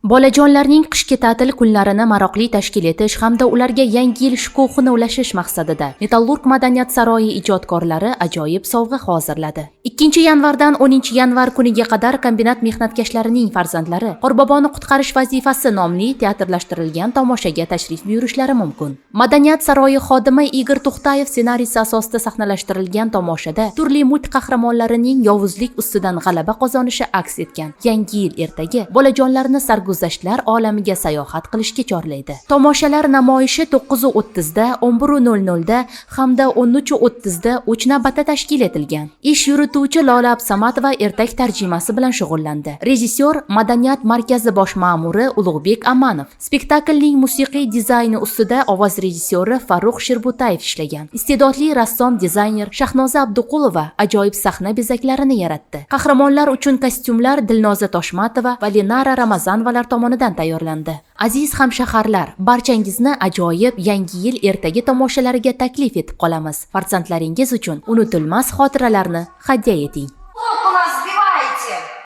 Bolajonlarning qishki ta'til kunlarini maroqli tashkil etish hamda ularga Yangi yil shukuhini ulashish maqsadida Metallurg madaniyat saroyi ijodkorlari ajoyib sovg'a hozirladi. 2 yanvardan 10 yanvar kuniga qadar kombinat mehnatkashlarining farzandlari Qorboboni qutqarish vazifasi nomli teatrlashtirilgan tomoshaga tashrif buyurishlari mumkin. Madaniyat saroyi xodimi Igor Tuxtayev ssenariysi asosida sahnalashtirilgan tomoshada turli mult qahramonlarining yovuzlik ustidan g'alaba qozonishi aks etgan Yangi yil ertagi bolajonlarni sarguzashtlar olamiga sayohat qilishga chorlaydi. Tomoshalar namoyishi 9:30 da, 11:00 da hamda 13:30 da uch navbatda tashkil etilgan. Ish yurituvchi Lola Absamatova ertak tarjimasi bilan shug'ullandi. Rejissyor madaniyat markazi bosh ma'muri Ulug'bek Amanov. Spektaklning musiqiy dizayni ustida ovoz rejissyori Farruh Shirbutayev ishlagan. Iste'dodli rassom dizayner Shahnoza Abduqulova ajoyib sahna bezaklarini yaratdi. Qahramonlar uchun kostyumlar Dilnoza Toshmatova va Lenara Ramazanovalar tomonidan tayyorlandi. Aziz hamshaharlar, barchangizni ajoyib Yangi yil ertagi tomoshalariga taklif etib qolamiz. Farzandlaringiz uchun unutilmas xotiralarni hadya eting.